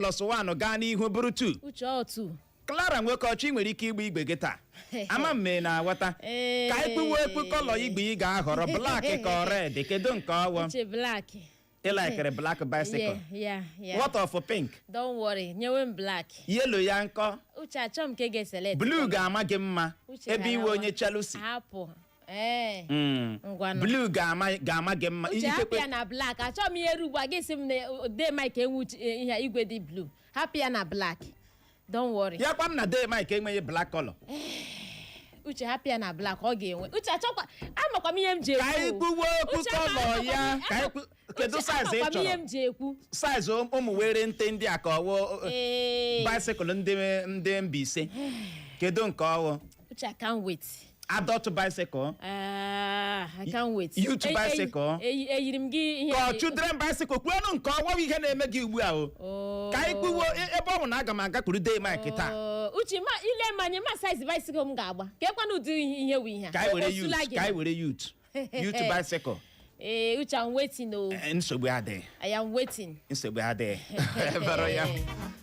Plus 1 gaa n'ihu bụrụ 2. Uche, otu. Clara Nwokeọchị, nwere ike igba igwe gị taa. Ama m na aghọta. Ee. Ka anyị kpuwe ekpu, colour igwe ị ga-ahọrọ, black ka ọ red? Kedu nke ọwụ? Uche, black. Ị likere black bicycle? Yeah. What of pink? Don't worry, nyewe m black. Yellow ya nkọ? Uche, achọ m ka ị ga-eselect. Blue ga-ama gị mma. Uche, ebe iwe harawa. Onye Chelsea. Hapụ, ee. Ngwanụ. Blue ga-ama gị mma. Uche, hapụ Ikekwe ya na black. Achọ m ihe ugbu a gị sị m na de Mike enwe ihe igwe dị blue. Hapụ ya na black, don't worry. Ya kwa m na de Mike enweghị black color. Uche, hapụ ya na black, ọ ga-enwe. Uche, achọkwa amakwa m ihe m ji Ka anyị ekwu. kpuwe okwu Uche, colour ya, ka anyị kedu Uche, size ị amakwa m ihe chọrọ? m ji ekwu. Size ụmụ were nte ndị a ka ọwụ Ee. bicycle ndị Mbaise, kedu nke ọwụ? Uche, I can't wait. Adult bicycle? Ah, I can't wait. Youth bicycle? Eyiri m gị ihe. Ka ọ children bicycle? Kwuonu nke ọwụ ihe na-eme gị ugbu a o. Oh. Ka anyị kpuwe ebe ọ bụ na aga m agakwuru de Mike taa. Oh, Uche, ma ile m anya ma size bicycle m ga-agba ka ekwana ụdị ihe wụ ihe a. Ka anyị were Osula youth gị ka anyị na. were youth bicycle. Ee, Uche, I'm waiting o. Nsogbu adịghị. I am waiting. Nsogbu adịghị. Bụrụ ya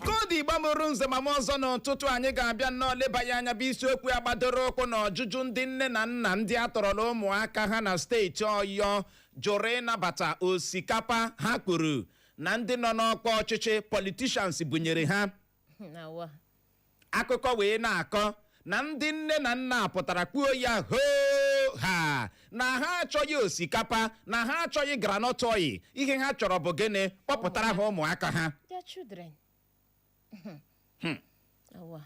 koodu Igbo mụrụ nze ma m ọzọ n'ụtụtụ, anyị ga-abịa nnọọ leba ya anya, bụ isiokwu ya gbadoro ụkwụ na ọjụjụ ndị nne na nna ndị a tọrọla ụmụaka ha na steeti Ọyọ jụrụ ịnabata osikapa ha kwuru na ndị nọ n'ọkwa ọchịchị, politicians, bunyere ha. Na wa. Akụkọ wee na-akọ na ndị nne na nna pụtara kwuo ya hoo ha na ha achọghị osikapa, na ha achọghị groundnut oil. Ihe ha chọrọ bụ gịnị? Kpọpụtara ha ụmụaka ha. Their children. Na wa.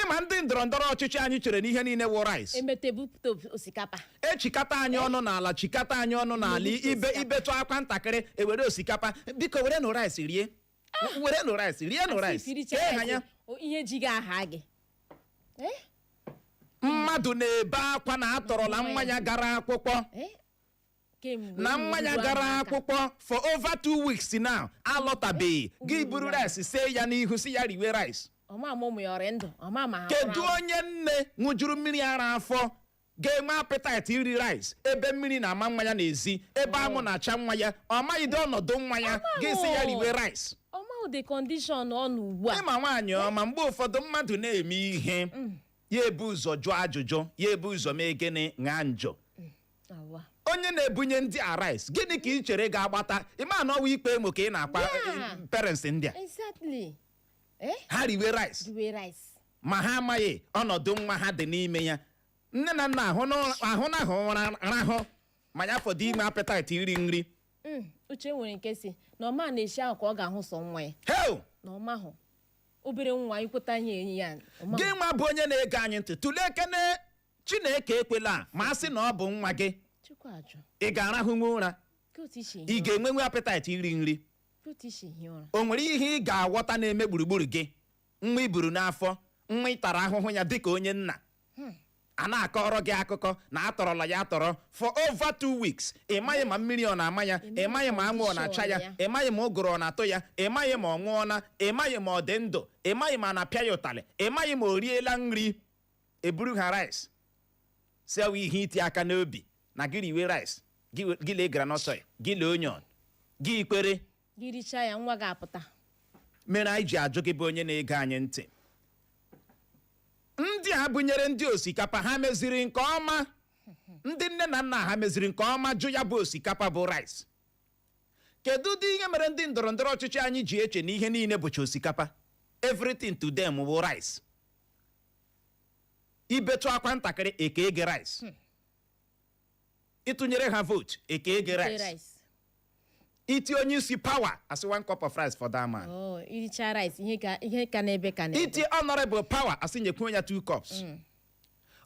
Ịma ndị ndọrọ ndọrọ ọchịchị anyị chere na ihe niile wụ rice. Emete bupụta osikapa. Echikata anyị ọnụ n'ala, chikata anyị ọnụ n'ala. Ebupụta ibe osikapa. Ibetụ akwa ntakịrị, ewere osikapa. Biko, were nụ rice rie, were nụ rice rie, nụ rice. Ifiricha. Kee ha ya. Ihe ji gị aha gị. Eh? Mmadụ na-ebe akwa na atọrọla nwa ya gara akwụkwọ. Eh? Kemgbe Na ụmụ nwa ya uru gara ahụ aka. akwụkwọ for over 2 weeks now, alọtabeghị. Gị buru rice see ya n'ihu, si ya riwe rice. Ọma ama ụmụ ya ọrị ndụ, ọma ma ha Kedu nwụrụ anwụ. onye nne ṅụjuru mmiri ara afọ ga-enwe appetite iri rice ebe mmiri na-ama nwa ya n'ezi, ebe anwụ na-acha nwa ya, ọ maghịdị ọnọdụ nwa ya, gị sị ya riwe rice? Ọma ụdị condition ọ nọ ugbu a. Ịma nwaanyị ọma, mgbe ụfọdụ mmadụ na-eme ihe ya, ebu ụzọ jụọ ajụjụ, ya ebu ụzọ mee gịnị? Ṅaa njọ. Awa. Onye na-ebunye ndị a rice, gịnị ka ị chere ga-agbata? Ịma na ọwa ikpe emo ka ị na-akpa parents ndị a. Exactly. Eh? Ha riwe rice. Riwe rice. Ma ha amaghị ọnọdụ nwa ha dị n'ime ya. Nne na nna ahụ ahụ na ahụ rahụ ma ya fọdụ ime appetite iri nri. Uche, nwere nke si na ọma na-eshi ahụ ka ọ ga-ahụ sọ nwa ya. Heo! Na ọma hụ obere nwa ikweta ihe enyi ya ọma. Gị nwa bụ onye na-ege anyị ntị, tụlee kene. Chineke ekwela, ma a sị na ọ bụ nwa gị, Chukwu ajụ. ị ga-arahụnwu ụra? Ka otu isi Ị ehi ụra. ga-enwenwu appetite iri nri? Ka otu isi ehi ụra. O nwere ihe ị ga-aghọta na-eme gburugburu gị? Nwa i buru n'afọ, nwa ị tara ahụhụ ya dịka onye nna, a na-akọrọ gị akụkọ na atọrọla ya atọrọ for over 2 weeks. Ị maghị ma mmiri ọ na-ama ya, ị maghị ma anwụ ọ na-acha ya, ị maghị ma ụgụrụ ọ na-atụ ya, ị maghị ma ọ nwụọna, ị maghị ma ọ dị ndụ, ị maghị ma a na-apịa ya ụtalị, ị maghị ma o riela nri. Eburu ha rice si ọwụ ihe iti aka n'obi na gị riwe rice, gị lee groundnut oil, gị lee onion, gị ikpere. Gị richaa ya, nwa ga-apụta. Mere anyị ji ajụ gị bụ onye na-ege anyị ntị, ndị a bunyere ndị osikapa, ha meziri nke ọma? Ndị nne na nna ha meziri nke ọma jụ ya bụ osikapa bụ rice? Kedu ụdị ihe mere ndị ndọrọ ndọrọ ọchịchị anyị ji eche na ihe niile bụcha osikapa? Everything to them bụ rice. Ibetụ akwa ntakịrị, eke ege rice. Ịtụnyere ha vote, eke ege rice. Rice. Iti onye isi power, asị one cup of rice for that man. Oh, iricha rice, ihe ka n'ebe ka n'ebe. Iti honorable power, asị nyekwuo ya two cups.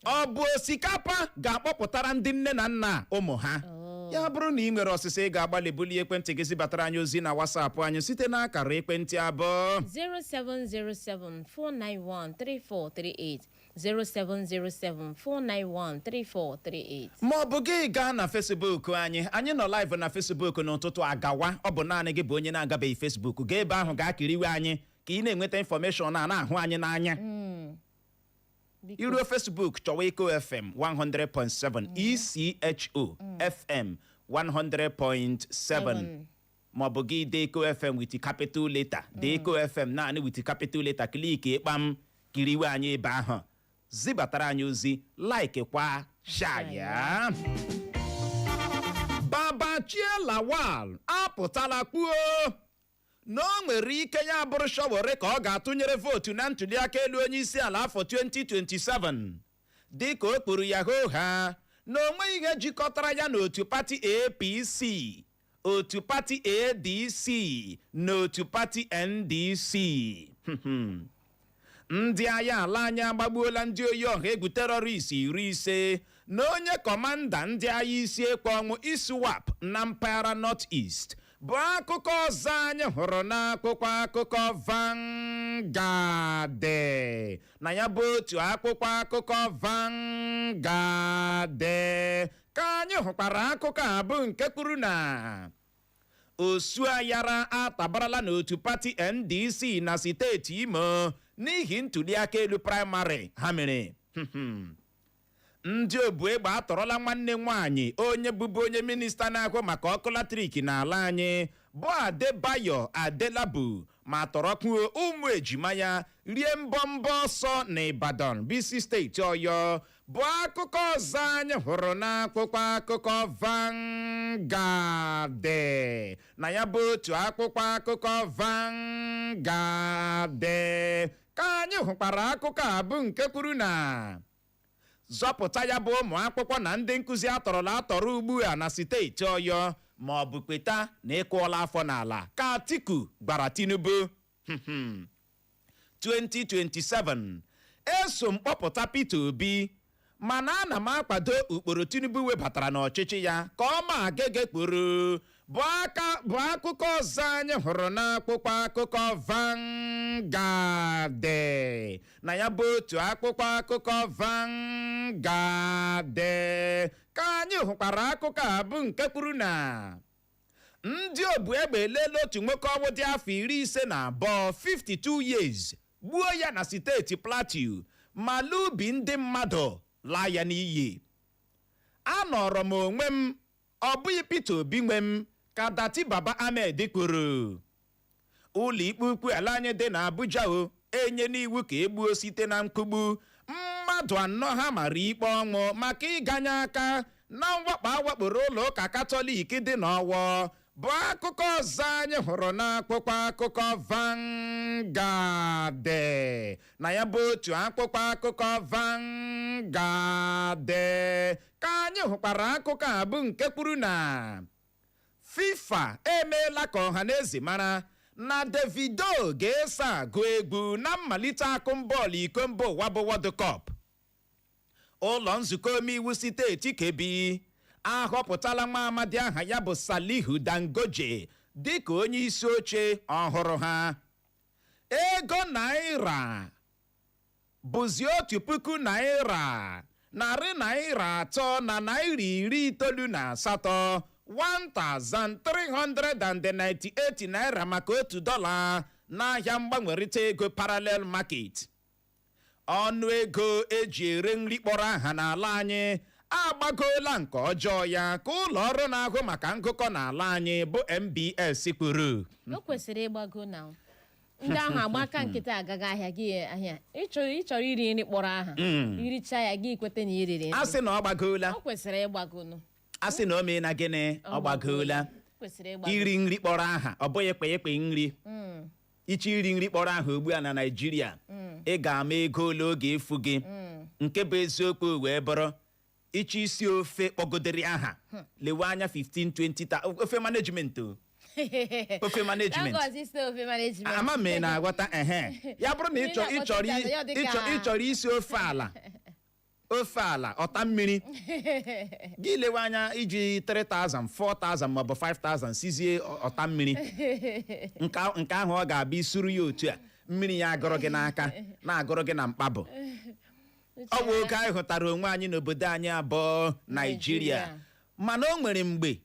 Ọ bụ osikapa ga-akpọpụtara ndị nne na nna ụmụ ha? Oh. Ya bụrụ na ị nwere ọsịsa, ị ga-agbalị bulie ekwentị gị zibatara anyị ozi na WhatsApp anyị site n'akara ekwentị abụọ: 0707 491 3438, 0707 491 3438. Ma ọ bụ gị gaa na Facebook anyị. Anyị nọ live na Facebook n'ụtụtụ agawa. Ọ bụ naanị gị bụ onye na-agabeghị Facebook, gaa ebe ahụ, gaa kiriwe anyị ka ị na-enweta information a na-ahụ anyị n'anya. Biko. Iruo Facebook, chọwa Eco FM 100.7, ECHO FM 100.7. Maọbụ gị dee Eko FM with capital letter, dee Eko FM naanị with capital letter, click kpam, kiriwe anyị ebe ahụ, zibatara anyị ozi, like kwa, share ya. Babachir Lawal apụtala kwuo na o nwere ike ya bụrụ Sowore ka ọ ga-atụnyere vootu na ntụliaka elu onye isi ala afọ 2027, dịka o kpuru ya ha na o nweghị ihe jikọtara ya n'otu pati APC, otu pati ADC na otu pati NDC. Ndị agha ala anyị agbagbuola ndị oyi ọha egwu terrorist 50 na onye kọmanda ndị agha isi ekwe ọnwụ ISWAP na mpaghara North East, bụ akụkọ ọzọ anyị hụrụ n'akwụkwọ akụkọ Vanguard. Na ya bụ otu akwụkwọ akụkọ Vanguard ka anyị hụkwara akụkọ a bụ nke kwuru na Osuayara atabarala n'otu pati NDC na steeti Imo n'ihi ntụliaka elu praịmarị ha mere. Ndị obu egbe atọrọla nwanne nwanyị onye bụbu onye minista na-ahụ maka ọkụ latrik n'ala anyị, bụ Adebayo Adelabu, ma tọrọkwuo ụmụ ejima ya rie mbọmbọ ọsọ na Ibadan bụ isi steeti Ọyọ, bụ akụkọ ọzọ anyị hụrụ n'akwụkwọ akụkọ Vanguard. Na ya bụ otu akwụkwọ akụkọ Vanguard ka anyị hụkwara akụkọ a bụ nke kwuru na zọpụta ya bụ ụmụ akwụkwọ na ndị nkụzi atọrọla atọrọ ugbu a na steeti Ọyọ, ma ọ bụ kweta na ịkụọla afọ n'ala, ka Atiku gwara Tinubu. 2027 eso m kpọpụta Peter Obi, mana ana m akwado ụkpụrụ Tinubu webatara n'ọchịchị ya, ka ọ ma agege kpuru, bụ aka bụ akụkọ ọzọ anyị hụrụ n'akwụkwọ akụkọ Vanguard. Na ya bụ otu akwụkwọ akụkọ Vanguard ka anyị hụkwara akụkọ a bụ nke kwuru na ndị obu egbe eleela otu nwoke ọnwụ dị afọ 52, 52 years, gbuo ya na steeti Plateau, ma lee ubi ndị mmadụ laa ya n'iyi. "Anọrọ m onwe m, ọ bụghị Peter Obi nwe m," ka Datti Baba Ahmed kwuru. Ụlọ ikpe ukwu ala anyị dị n'Abuja o enye n'iwu ka egbuo site na nkugbu mmadụ anọ ha mara ikpe ọnwụ maka ịganye aka na mwakpo awakporo ụlọ ụka Katọlik dị n'Ọwọ, bụ akụkọ ọzọ anyị hụrụ n'akwụkwọ akụkọ Vanguard. Na ya bụ otu akwụkwọ akụkọ Vanguard ka anyị hụkwara akụkọ a bụ nke kwuru na FIFA emeela ka ọha na eze mara na Davido ga-eso agụ egwu na mmalite akụmbọọlụ iko mba ụwa bụ World Cup. Ụlọ nzukọ omeiwu steeti Kebbi ahọpụtala nwa amadi aha ya bụ Salihu Dangoje dịka onye isi oche ọhụrụ ha. Ego naira bụzi ₦1,398, 1398 naira maka $1 n'ahịa mgbanwerịta ego parallel market. Ọnụ ego eji ere nri kpọrọ aha n'ala anyị agbagoola nke ọjọọ ya, ka ụlọ ọrụ na-ahụ maka ngụkọ n'ala anyị bụ NBS kwuru. O kwesịrị ịgbago na ndị ahụ agba aka nkịta agaghị ahịa gị ahịa. Ịchọrọ iri nri kpọrọ aha, iricha ya, gị kweta na iriri nri. A sị na ọ gbagoola. O kwesịrị ịgbagonu. A sị na o mee na gịnị, ọ gbagoola. Kwesịrị ịgbago. Iri nri kpọrọ aha, ọ bụghị kpekpe nri. Ịchọ iri nri kpọrọ aha ugbu a na Naịjirịa, ị ga-ama ego ole oge efu gị. Nke bụ eziokwu wee bụrụ, ịchọ isi ofe kpọgodere aha, lewe anya 15 20 ofe management o. Ofe management. Lagos isi ofe management. Ama m ị na-aghọta. Ehe, ya bụrụ na ịchọ Ya dị ka- ịchọrọ isi ofe ala, ofe ala ọta mmiri, gị lewe anya iji 3000, 4000 maọbụ 5000 sizie ọta mmiri. Nke ahụ ọ ga-abịa isuru ya otu a, mmiri ya agụrụ gị n'aka, na-agụrụ gị na mkpabụ. Ọ bụ oge anyị hụtara onwe anyị n'obodo anyị abụọ Naijiria. Naijiria. Mana o nwere mgbe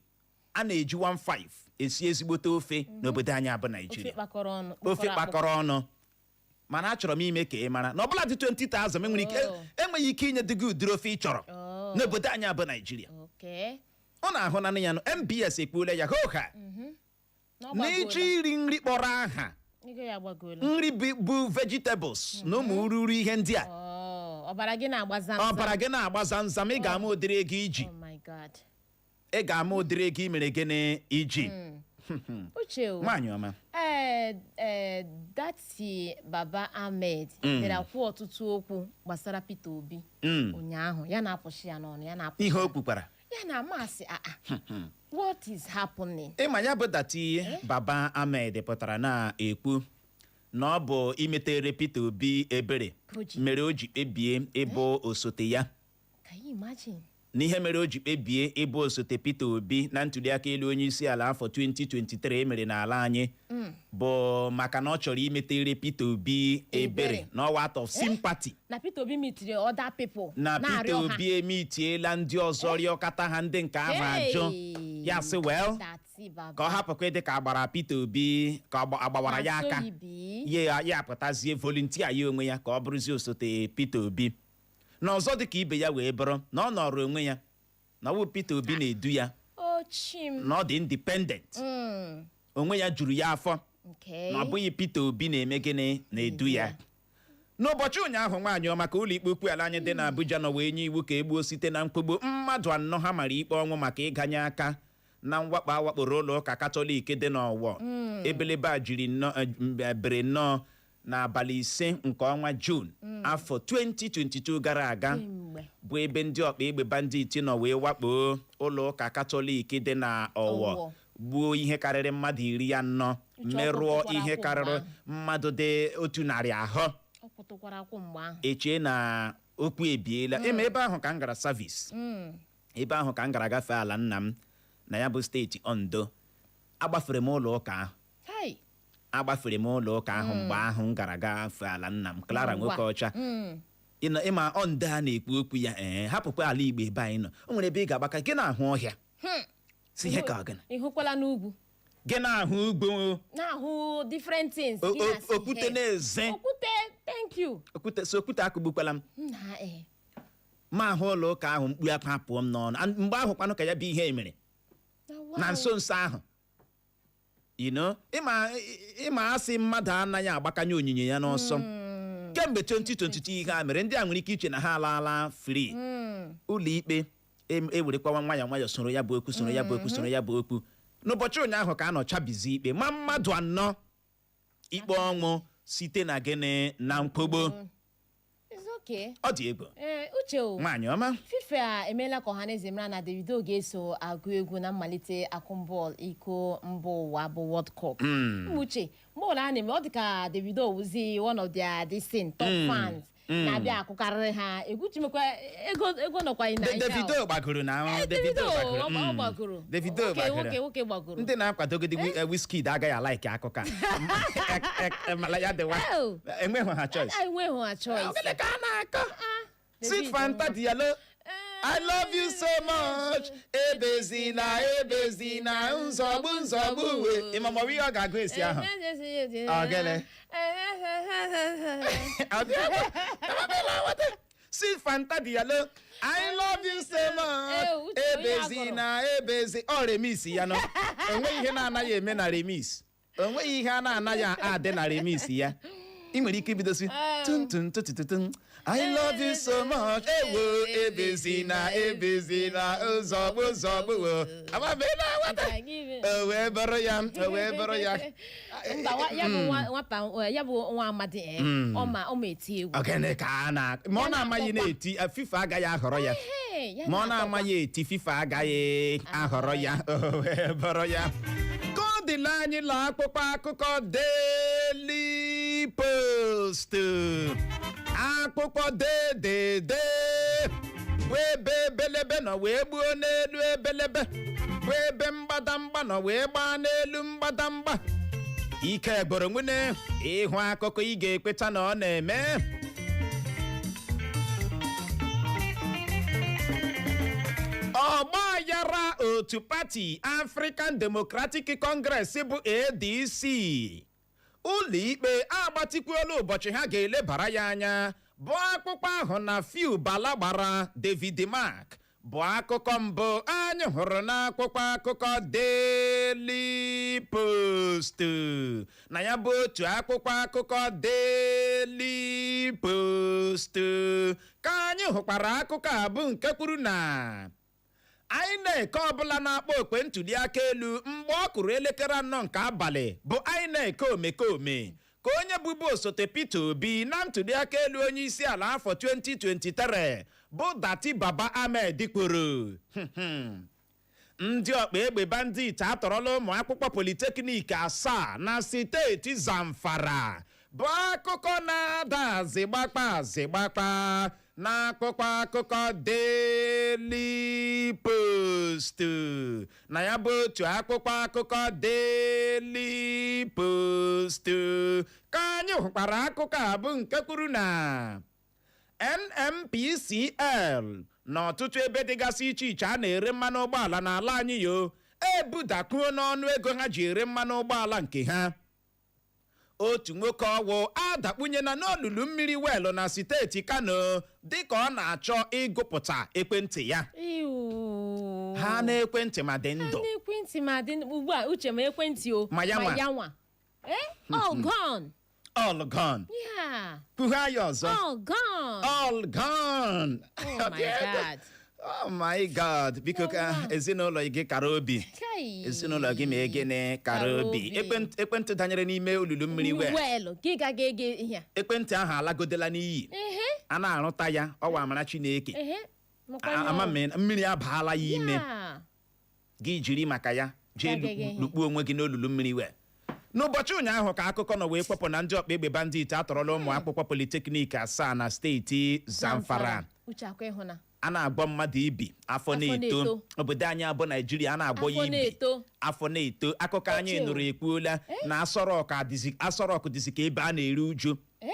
a na-eji 15 esi ezigbote ofe n'obodo anyị abụ Ofe Naijiria. kpakọrọ ọnụ. Ofe kpakọrọ akpọ. kpakọrọ ọnụ. Mana achọrọ m ime ka ị mara na ọbụla dị 20,000 enwere ike enweghị ike inye dị gị ụdịrị ofe ị chọrọ n'obodo anyị abụ Naijiria. Ọ na-ahụ naanị ya nụ. NBS ekwuola ya hoha. Na ọ Na ịchọ gbagoola. iri nri kpọrọ aha, Ego ya agbagoola. nri bụ vegetables na ụmụ ururu ihe ndị a, Oh, ọbara gị na-agba zamzam. Ọbara gị na-agba zamzam. Ị ga-ama ụdịrị ego iji. Oh my God. Ị ga-ama ụdịrị ego ị mere gịnị iji. Uche o. Nwaanyị ọma. Ee, Datti Baba Ahmed bịara kwuo ọtụtụ okwu gbasara Peter Obi ụnyaahụ. Ya na-apụchi ya n'ọnụ, ya na-apụchi. Ihe o kwukwara. Ya na amasị, ah ah, what is happening? Ịma ya bụ Datti Baba Ahmed pụtara na-ekwu na ọ bụ imetere Peter Obi ebere Ka o ji. mere o ji kpebie ịbụ osote ya. Can you imagine? N'ihe mere o ji kpebie ịbụ osote Peter Obi na ntụliaka elu onye isi ala afọ 2023 emere n'ala anyị bụ maka na ọ chọrọ imetere Peter Obi ebere, Ebere. na ọwa out of sympathy. Na Peter Obi mitiri other people Na Peter na-arịọ ha. Obi emitiela ndị ọzọ, rịọkata ha, ndị nke ahụ ajụ. Hey! Ya sị, well, Datti Baba. ka ọ hapụkwa ịdị ka agbara Peter Obi, ka agbawara ya Na aka. so ibi. Ya apụtazie volunteer ya onwe ya ka ọ bụrụzie osote Peter Obi. Na ọzọ dị ka ibe ya wee bụrụ na ọ nọrọ onwe ya, na ọ bụ Peter Obi na-edu ya, Ochim. na ọ dị independent, onwe ya juru ya afọ, na ọ bụghị Peter Obi na-eme gịnị, na-edu ya. N'ụbọchị ụnyaahụ, nwaanyị ọma, ka ụlọikpe ukwu ala anyị dị n'Abuja nọ wee nye iwu ka egbuo site na mkpugbu mmadụ anọ ha mara ikpe ọnwụ maka ịganye aka na mwakpo awakporo ụlọ ụka Katọlik dị n'Ọwọ. Ebelebe a jiri nnọọ bere nnọọ n'abalị 5 nke ọnwa Juun afọ 2022 gara aga, Kemgbe. bụ ebe ndị ọkpa egbe bandit nọ wee wakpo ụlọ ụka Katọlik dị na Ọwọ, Ọwọ. gbuo ihe karịrị mmadụ 40, Uche, merụọ ọkụ ihe tụkwara karịrị akwụ mmadụ dị 100 ahụ. Ọ kwụtụkwara akwụ mgbe ahụ. Echie na okwu ebiela. Ema ebe ahụ ka m gara service, ebe ahụ ka m gara gafee ala nna m na ya bụ steeti Ondo. Agbafere m ụlọ ụka ahụ. Hai. Agbafere m ụlọ ụka ahụ mgbe ahụ m gara gafee ala nna m, Clara Ngwa. nwoke ọcha. Ịma Ondo a na-ekwu okwu ya, ee, hapụkwa ala Igbo ebe anyị nọ, o nwere ebe ị ga-agbaka gị na-ahụ ọhịa si ihe ka ọ gịnị. Ị hụkwala n'ugwu. Gị na-ahụ ugbo. Na-ahụ different things. Gị na-asị okwute ihe. na-eze. Okwute, thank you. Okwute so okwute akụgbukwala m. Nna eh. Ma ahụ ụlọ ụka ahụ, mkpu akwa pụọ m n'ọnụ. And mgbe ahụ kwanụ ka ya bụ ihe mere Na wow. na nso nso ahụ, ịma asị mmadụ anaghị agbakanye onyinye ya n'ọsọ. Kemgbe 2022 ihe a mere, ndị a nwere ike iche na ha alaala free. Ụlọ ikpe ewerekwawa nwayọọ nwayọọ soro ya bụ okwu, soro ya bụ okwu, soro ya bụ okwu. N'ụbọchị ụnyaahụ ka a nọ chabizi ikpe ma mmadụ anọ ikpe ọnwụ site na gịnị, na mkpogbo. It's okay. Ọ dị egwu. Ee, Uche o. Nwaanyị ọma. FIFA emeela ka ọhaneze mara na Davido ga-eso agụ egwu na mmalite akụmbọọlụ iko mba ụwa bụ World Cup. Mba, Uche, mgbe ọbụla a na-eme, ọ dị ka Davido wụzi one of their this top fans na-abịa akụkarịrị ha egwu. Chimekwa ego, ego nọkwa na ihe ahụ. Davido gbagoro na Eh, Davido Davido gbagoro. ọ gbagoro. Davido Nwoke gbagoro. nwoke gbagoro. Ndị na-akwadogide Wizkid agaghị a-like akụkọ a. Mala ya dịwa. Oh. Enweghị ha choice. Enweghị ha choice. Gịnị ka a na-akọ? Sweet Davido. Fanta Diallo, I love you so much. Ebezina, ebezina, nzọgbu nzọgbu we. Ị ma ihe ọ ga-agụ esi ahụ? Ọ gịnị? Sweet Fanta Diallo, I love you so much. Eh, Uche, onye Ebezina, ebezi. Ọ remix ya nọ. Enweghị ihe na-anaghị eme na remix. Enweghị ihe a na-anaghị adị na remix ya. Ị nwere ike ibidosi tun tun tun tun tun. I love you so much. Ewo, ebezina, ebezina, nzọgbu nzọgbu wo. Amabe na nwata. O wee bụrụ ya, o wee bụrụ ya. Mba, ya bụ nwata, ya bụ nwa amadi, ọ ma eti egwu. Ogene ka a na ma ọ Ya na-amaghị na-akpọkwa. na-eti, FIFA agaghị ahọrọ ya. Ehe, ya Ma ọ na-akpọkwa. na-amaghị eti, FIFA agaghị ahọrọ ya. O wee bụrụ ya. Ka ọ dịla anyị la akpụkpọ akụkọ Daily Post, akpụkpọ dedede bụ ebe ebelebe nọ wee gbuo n'elu ebelebe, bụ ebe mgbadamgba nọ wee gbaa n'elu mgbadamgba. Ike gboro nwune ịhụ akụkọ ị ga-ekweta na ọ na-eme. Ọgbaghara otu pati African Democratic Congress bụ ADC, ụlọikpe agbatịkwuola ụbọchị ha ga-elebara ya anya, bụ akpụkpọ ahụ na Fiu Bala gbara David Mark. Bụ akụkọ mbụ anyị hụrụ n'akwụkwọ akụkọ Daily Post. Na ya bụ otu akwụkwọ akụkọ Daily Post ka anyị hụkwara akụkọ a, bụ nke kwuru na INEC ọbụla na-akpọ okwe ntuli aka elu mgbe ọ kụrụ elekere 4 nke abalị bụ INEC omekome, ka onye bụbu osote Peter Obi na ntuli aka elu onye isi ala afọ 2023 bụ Datti Baba Ahmed kwuru. Ndị ọkpa egbe bandit atọrọla ụmụ akwụkwọ polytechnic asaa na steeti Zamfara, bụ akụkọ na-ada azịgbakpa azịgbakpa n'akwụkwọ akụkọ Daily Post. Na ya bụ otu akwụkwọ akụkọ Daily Post ka anyị hụkwara akụkọ a, bụ nke kwuru na NNPCL na ọtụtụ ebe dịgasị iche iche a na-ere mmanụ ụgbọala n'ala anyị yo ebudakwuo n'ọnụ ego ha ji ere mmanụ ụgbọala nke ha. Otu nwoke ọwụ adakpunyela n'olulu mmiri weelụ na steeti Kano dịka ọ na-achọ ịgụpụta ekwentị ya. Iwu. Ha na ekwentị ma dị Ha ndụ. Na ekwentị ma dị ndụ. Ugbu a, uche, ma ekwentị o. Ma ya nwa. Ya nwa. Eh? All gone. All gone. Yeah. Kwugha ya ọzọ. All gone. All gone. Oh my God. Oh my God. Biko, ka ezinụlọ gị kara obi. Kai. Ezinụlọ gị ma egene kara Kara obi. obi. Ekwentị danyere n'ime olulu mmiri wee Well, gị ga ga-ege ihe a. Ekwentị ahụ alagodela n'iyi. A na-arụta ya, ọwa amara Chineke. Ehe. Makwa Ama m mmiri abaala ya ime. Yeah. Gị jiri maka ya jee Agaghị ihe. lukpuo onwe gị n'olulu mmiri wee. N'ụbọchị ụnyaahụ ka akụkọ nọ wee kpọpụ na ndị ọkpa egbe bandit atọrọla ụmụ akwụkwọ polytechnic asaa na steeti Zamfara. Uche, akwa ịhụna. A na-agbọ mmadụ ibi afọ Afọ na-eto. na-eto. Obodo anyị abụ Naijiria, a na-agbọ ya Afọ ibi na-eto. afọ na-eto. Akụkọ anyị Uche o. nụrụ ekwuola na Aso Rock dịzi ka ebe a na-eru uju Eh?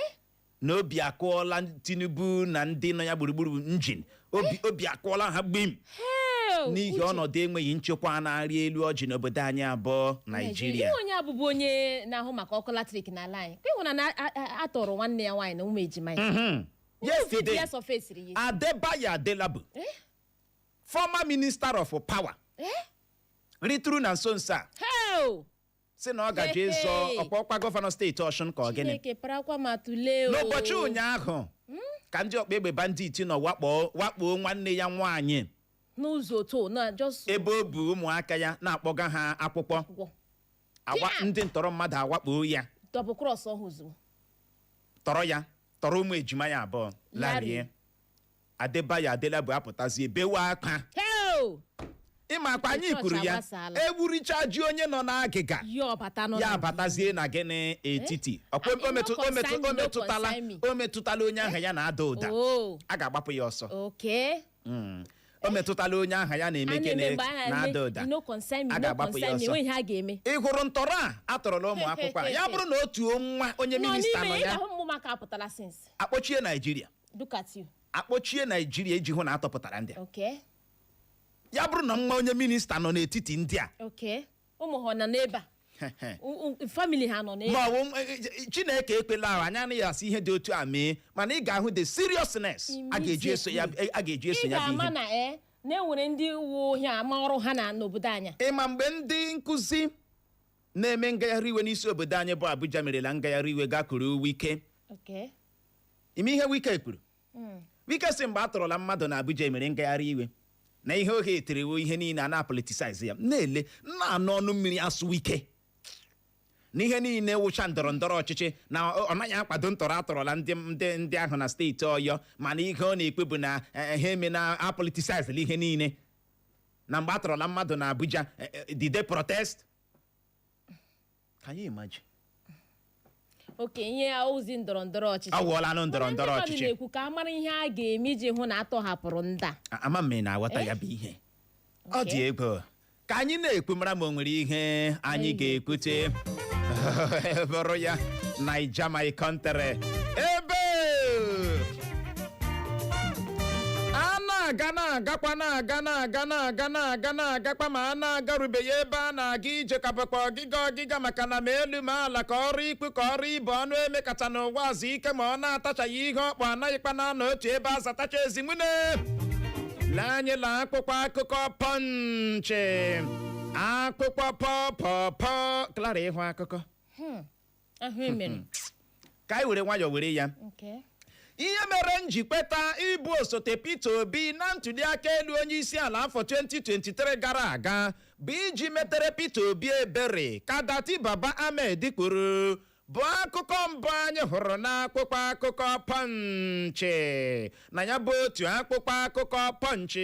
na obi akụọla Tinubu na ndị nọ ya gburugburu njin obi, obi akụọla ha gbim Hell, n'ihi Uche. ọnọdụ enweghị nchekwa na-arị elu ọjị n'obodo anyị abụọ Naijiria. Ihe onye abụbụ onye na-ahụ maka ọkụ latrik n'ala anyị, ka ịhụ na a tọrọ nwanne ya nwaanyị na ụmụ ejima ya. Yesterday, ya sọfesiri ya. Adebayo Adelabu, Eh? former minister of power, Eh? ritụrụ na nso nso a Hell! sị na ọ gaje ịzọ Hey! ọkwa gọvanọ steeti Ọshụn ka ọ gịnị. Chineke parakwa ma tụlee o. N'ụbọchị ụnyaahụ ka ndị ọkpa egbe bandit nọ wakpo wakpo nwanne ya nwaanyị N'ụzọ otu na just ebe o bu ụmụaka ya na-akpọga ha akwụkwọ. Gwọ. Awa Yeah. ndị ntọrọ mmadụ awakpo ya. Double cross ọhụ ozugbo. Tọrọ ya, tọrọ ụmụ ejima ya abụọ larie. Larie. Adebayo Adelabu apụtazie bewe akwa. Hell! Ịma akwa anyị Chọọchị kwuru ya. agbasaala. Ewuricha ji onye nọ n'agịga, Ya ọbata nọ ya na abatazie na gịnị etiti. Ọkwa Ah, o metụ- no o metụ- concern o me, no metụtala concern me. o metụtala onye aha ya na-ada ụda. Oh, A ga-agbapụ ya ọsọ. okay. O metụtala onye aha ya na-eme A na-eme gịnị mgbe a na-eme, na-ada ụda. no concern me, A no ga-agbapụ ya concern me. ọsọ. Enweghị ihe a ga-eme. Ị hụrụ ntọrọ a atọrọla ụmụ akwụkwọ a, ya bụrụ na otu nwa onye Nọ minista n'ime nọ ị ya, ga-ahụ ụmụaka apụtala since. Akpọchie Naijiria. Look at you. Akpọchie Naijiria iji hụ na atọpụtara ndị a. Okay. Ya bụrụ na nwa onye minista nọ n'etiti ndị a, Okay. Ụmụ ha nọ n'ebe a. Family ha nọ n'ebe ma ọ bụ Chineke ekwela ahụ, anyị anaghị asị ihe dị otu a mee, mana ị ga-ahụ the seriousness a ga-eji eso ya, a ga-eji eso Ị ya bụ ga-ama ihe. na na enwere ndị uwe ohi ama ọrụ ha na n'obodo anyị. Ịma mgbe ndị nkụzi na-eme ngagharị iwe n'isi obodo anyị bụ Abuja merela ngagharị iwe gakwuru Wike, Okay. ime ihe Wike kwuru? Wike sị mgbe a tọrọla mmadụ na Abuja emere ngagharị iwe na ihe ohe eterewo ihe niile a na-apoliticize ya, na-ele na-anụ ọnụ mmiri asụ Wike na ihe niile wụcha ndọrọ ndọrọ ọchịchị, na ọ naghị akwado ntọrọ atọrọla ndị ahụ na steeti Ọyọ, mana ihe ọ na-ekwe bụ na ha eme na apoliticize ihe niile na mgbe atọrọla mmadụ na Abuja, did they protest? Can you imagine? Okay, ihe ozi ndọrọ ndọrọ ọchịchị. Ọ wụọla nụ ndọrọ Mana ndị ndọrọ mmadụ ọchịchị. na-ekwu ka a mara ihe a ga-eme iji hụ na atọhapụrụ ndị a. Ama m ị na-aghọta ya bụ ihe ọ dị egwu. Ka anyị na-ekwu, mara ma o nwere ihe anyị Anyị ga-ekwute bụrụ ya. Naija my country, ebe a na-aga na-agakwa na-aga na-aga na-aga na-aga na-agakwa, ma a na-agarubeghị ebe a na-aga ije, ka bụkwa ọgịga ọgịga, maka na ma elu ma ala, ka ọrụ ikpu ka ọrụ ibe ọnụ emekata n'ụwa azụ ike, ma ọ na-atachaghị ihe ọkpụ, anaghịkwa na-anọ otu ebe azatacha ezinwune. Lee anyị la akwụkwọ akụkọ Punch, akụkọ pọpọpọ. Clara, ịhụ akụkọ? Ahụ emere. Ka anyị were nwayọọ were ya. Okay. Ihe mere m ji kweta ịbụ osote Peter Obi na ntụliaka elu onye isi ala afọ 2023 gara aga bụ iji metere Peter Obi ebere, ka Datti Baba Ahmed kwuru, bụ akụkọ mbụ anyị hụrụ n'akwụkwọ akụkọ Punch. Na ya bụ otu akwụkwọ akụkọ Punch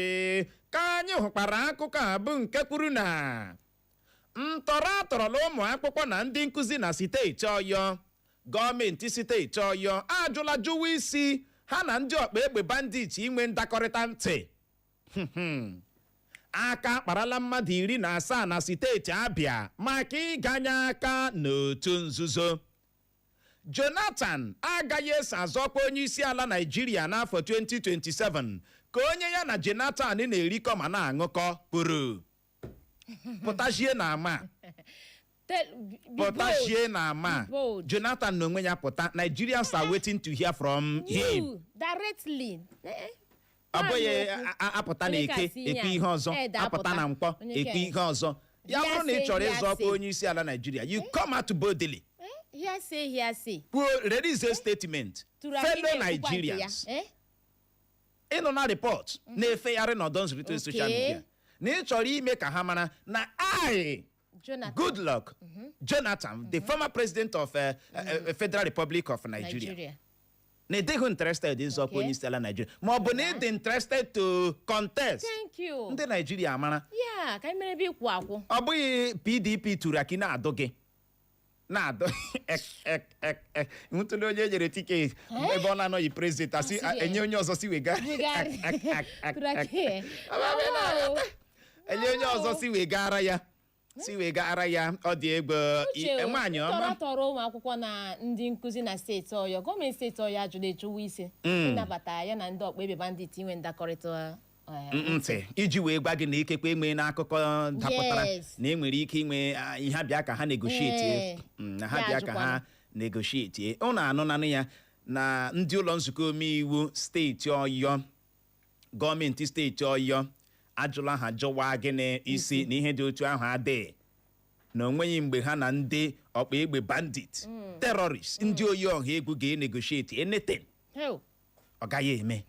ka anyị hụkwara akụkọ a bụ nke kwuru na ntọrọ atọrọla ụmụ akwụkwọ na ndị nkụzi na steeti Ọyọ. Gọọmenti steeti Ọyọ ajụla jụwa isi ha na ndị ọkpa egbe bandit inwe ndakọrịta ntị. Aka akparala mmadụ 17 na steeti Abịa maka ịganye aka n'otu nzuzo. Jonathan agaghị eso azọkwa onye isi ala Naijiria n'afọ 2027, ka onye ya na Jonathan na-erikọ ma na-aṅụkọ kwuru. Pụtazie na ama. Be bold. Pụtazie na ama. Be bold. Jonathan n'onwe ya pụta. Nigerians are waiting to hear from him. You directly. Eh, Ọ bụghị naanị okwu. apụta na Onye eke ka si ekwe ya? ihe ọzọ. Ede apụta na nkwọ Onye ekwe ka- ihe ọzọ. Ya bụrụ na ị chọrọ ịzọ ọkwa onye isi ala Naijiria, you come out boldly. Eh, hearsay, hearsay. Kwuo, release a statement. Turaki Fellow na-ekwukwa nke ya. Nigerians, Eh? ịnụ na report na-efegharị n'ọdọ nzụrịta social media na ị chọrọ ime ka ha mara na I Jonathan. Goodluck Jonathan, the former president of Federal Republic of Nigeria, Nigeria. na ịdịghị interested ịzọ ọkwa onye isi ala Nigeria, ma ọ bụ na ị dị interested to contest. Thank you. Ndị Naijiria mara. Ya ka anyị mere ebe ịkwụ akwụ. Ọ bụghị PDP turaki na-adụ gị na-adụ ek ek ek ek. Ntụli onye e nyere ticket ebe ọ na-anọghị president asị Asị gị. enye onye ọzọ si wega. Wega. Ek, ek, ek, ek, Turaki. ek. Enye onye ọzọ si wegara ya, si wegara ya. Ọ dị egwu. Uche, nwaanyị ọma. tọrọ tọrọ ụmụ akwụkwọ na ndị nkụzi na steeti Ọyọ. Gọọmenti steeti Ọyọ ajụla ejuwa isi ịnabata ya na ndị ọkpa ebe bandit inwe ndakọrịta Ntị iji wee gwa gị na ikekwe enwe n'akụkọ dapụtara na enwere ike inwe ihe abịa ka ha negotiate. Na ha Ya bịa ka ha ajụkwana. negotiate. Ụnụ anụnanụ ya na ndị ụlọ nzukọ omeiwu steeti Ọyọ, gọọmenti steeti Ọyọ ajụla ha jụwa gịnị isi na ihe dị otu ahụ adịghị, na onweghị mgbe ha na ndị ọkpa egbe bandit, terrorist, ndị oyi ọha egwu ga-enegotiate anything. Hell. Ọ gaghị eme.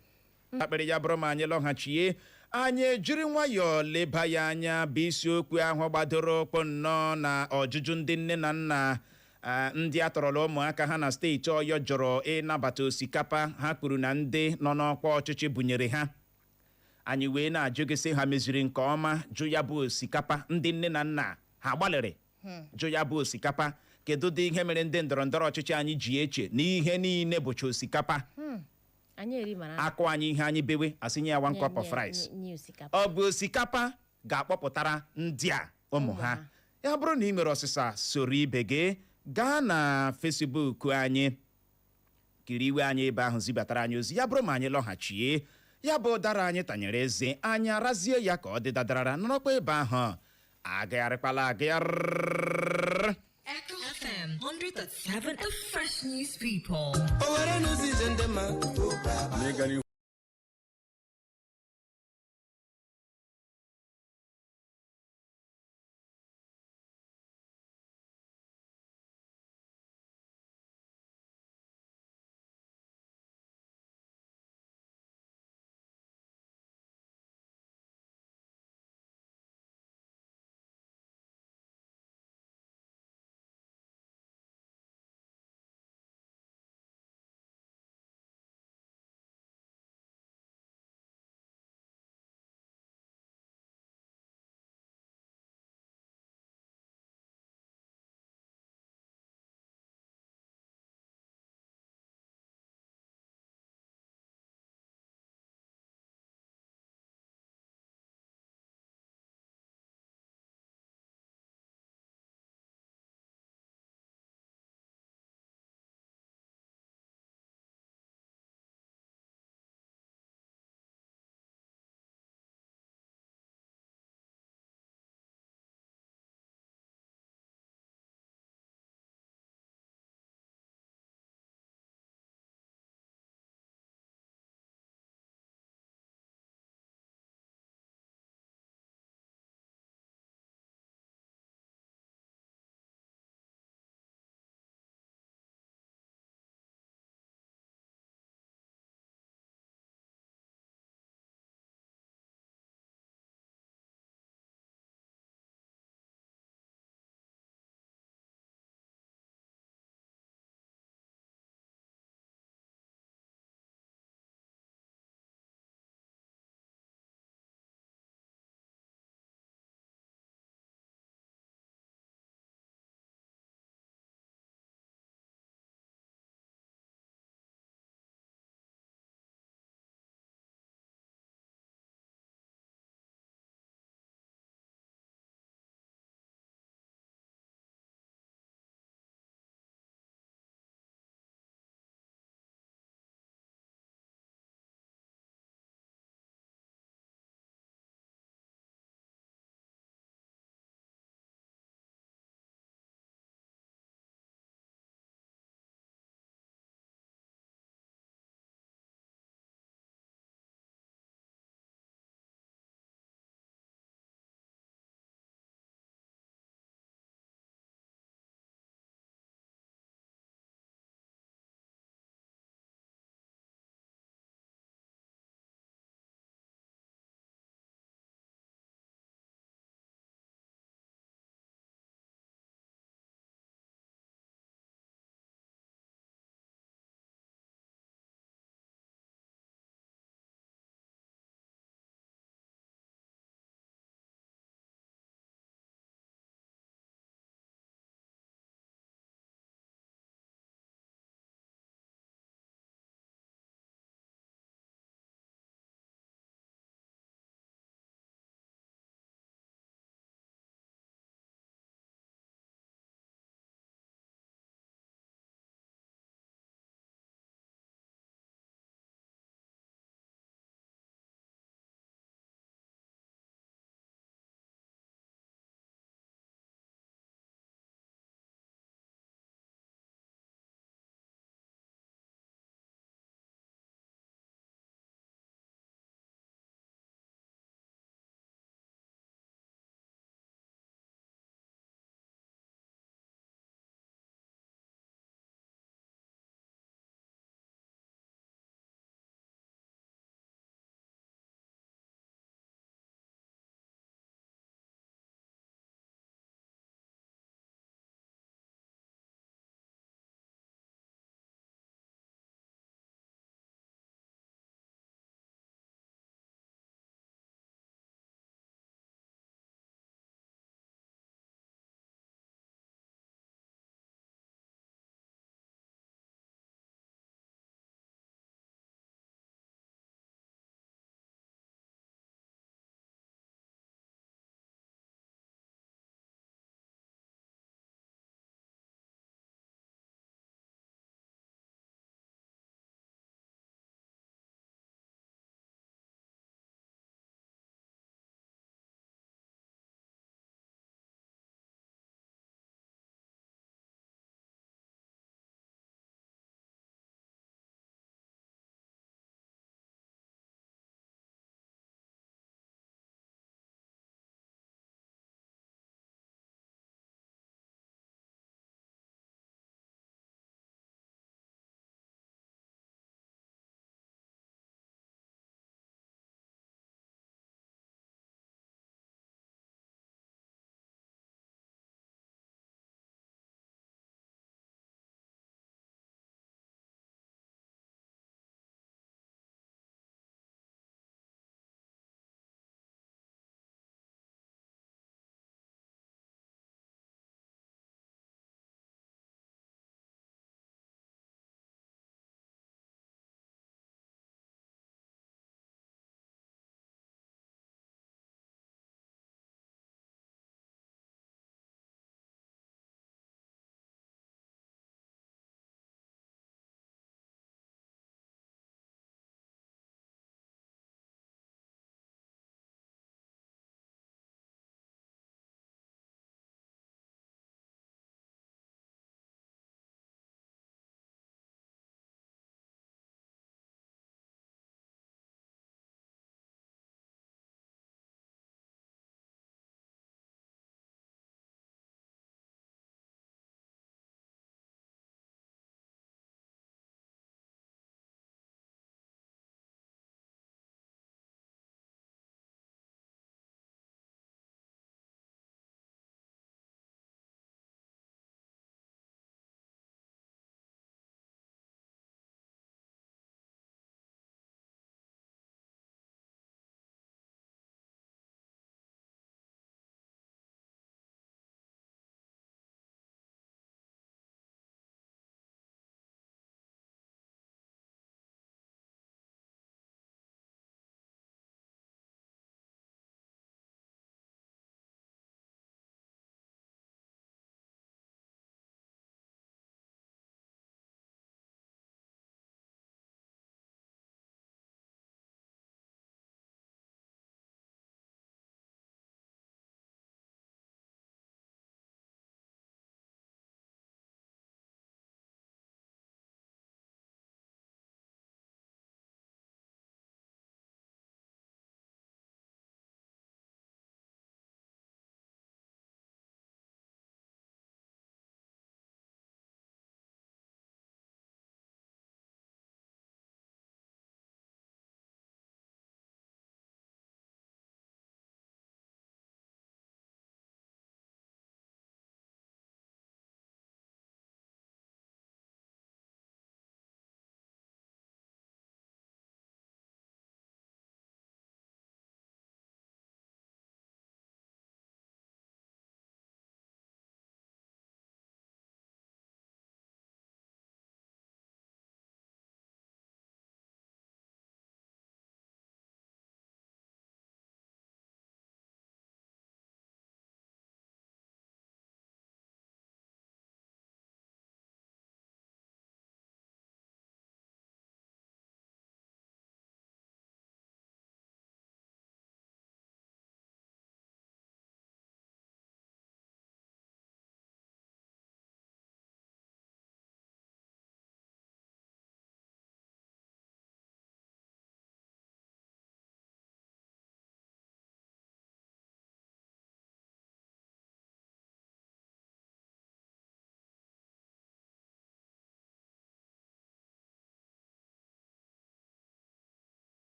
Akpịrị ya bụrụ ma anyị lọghachie, anyị ejiri nwayọọ leba ya anya, bụ isiokwu ahụ gbadoro ụkwụ nnọọ na ọjụjụ ndị nne na nna ndị atọrọla ụmụaka ha na steeti Ọyọ jụrụ ịnabata osikapa ha kwuru na ndị nọ n'ọkwa ọchịchị bunyere ha. Anyị wee na-ajụ gị sị, ha meziri nke ọma jụ ya bụ osikapa? Ndị nne na nna ha gbalịrị jụ ya bụ osikapa? Kedu dị ihe mere ndị ndọrọ ndọrọ ọchịchị anyị ji eche na ihe niile bụcha osikapa? Anyị eri mara. Akụ anyị ihe anyị bewe, asị nye ya one cup of rice. Nye osikapa. Ọ bụ osikapa ga-akpọpụtara ndị a ụmụ ha? ha. Ya bụrụ na ị nwere ọsịsa, soro ibe gị gaa na Facebook anyị, kiri iwe anyị ebe ahụ, zibatara anyị ozi. Ya bụrụ ma anyị lọghachie, ya bụ ụdara anyị tanyere eze anyị arazie ya ka ọ dị dadarara. Nọrọkwa ebe ahụ, agagharịkwala agagharị. Echo FM 100.7, the fresh news people. O were n'ụzọ ije ndị mma. N'ịga n'ihu.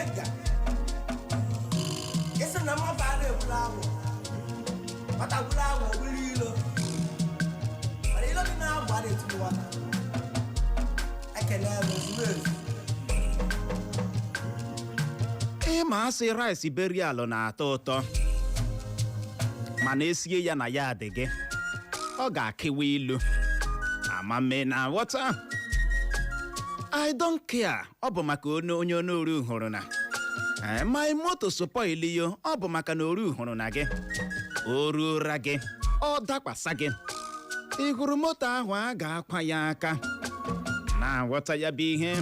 Ikenga, isi na mmadụ a na-egburu agwụ, nwata gburu agwụ, gburu ilo, mana ilo dị na-agwụ a na-etigbu nwata. Ekele m ozugbo ezu. Ịma asị rice burial na-atọ ụtọ, mana esie ya na ya adị gị, ọ ga-akịwa ilu amame na ghọta. I don't care. Ọ bụ maka onye onye oru hụrụ na my moto spoil yo. Ọ bụ maka na oru hụrụ na gị, o ruo ụra gị, ọ dakwasa gị. Ị hụrụ moto ahụ, a ga-akwa ya aka na-aghọta ya bụ ihe,